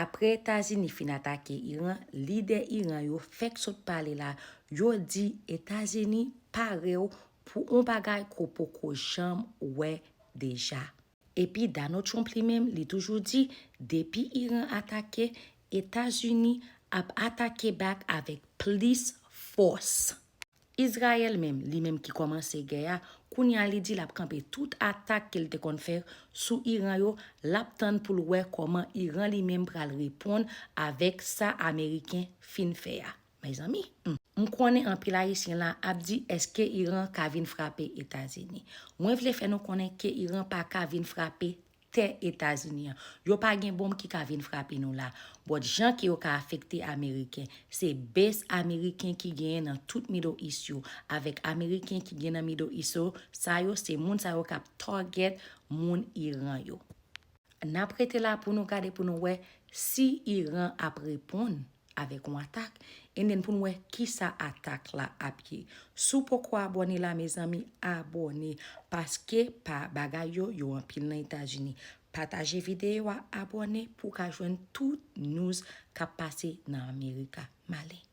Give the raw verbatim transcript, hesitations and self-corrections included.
Apre Etazini fin atake Iran, lidè Iran yo fèk sot pale la, yo di Etazini pare w pou yon bagay ke w poko janm wè deja. Epi Donald Trump li menm, li toujou di, depi Iran atake, Etazini ap atake back avèk plis fòs. Izrayèl menm, li menm ki kòmanse gè a, kounye a li di l ap kanpe tout atak ke l te konn fè sou Iran yo, l ap tann pou l wè kòman Iran li menm pral reponn avèk sa Ameriken fin fè a. Mezanmi, hmm. M konnen anpil Ayisyen la ap di, èske Iran ka vin frape Etazini? Mwen vle fè nou konnen ke Iran pa ka vin frape tè Etazini an. Yo pa gen bonm ki ka vin frape nou la. But jan ke yo ka afekte Ameriken, se base Ameriken ki genyen nan tout Middle East yo, avèk Ameriken ki gen nan Middle East yo, sa yo se moun sa yo k ap target moun Iran yo. N ap rete la pou nou gade pou nou wè si Iran ap reponn avèk yon atak, and then pou nou wè kisa atak la ap ye. Si w poko abòne la, mezanmi, abòne, paske pa bagay yo, yo anpil nan Etazini. Pataje videyo a, abòne pou w ka jwenn tout news k ap pase nan Amerika. M ale.